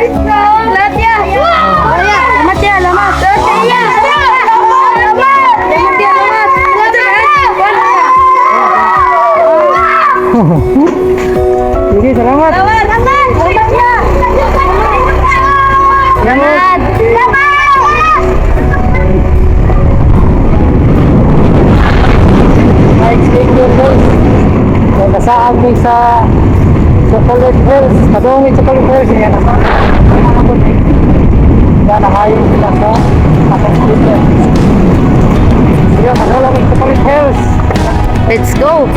Lahat ya. Lamat ya, lamat. Lamat ya, lamat. Sige, salamat. Lamat. Lamat ya. Salamat. Like speaker, guys. So, nasaag mi sa Chocolate Hills. Kadong mi Chocolate Hills. Yan, nasa. Yan, nahayo sila sa atong speaker. Sige, kasula mi Chocolate Hills. Let's go.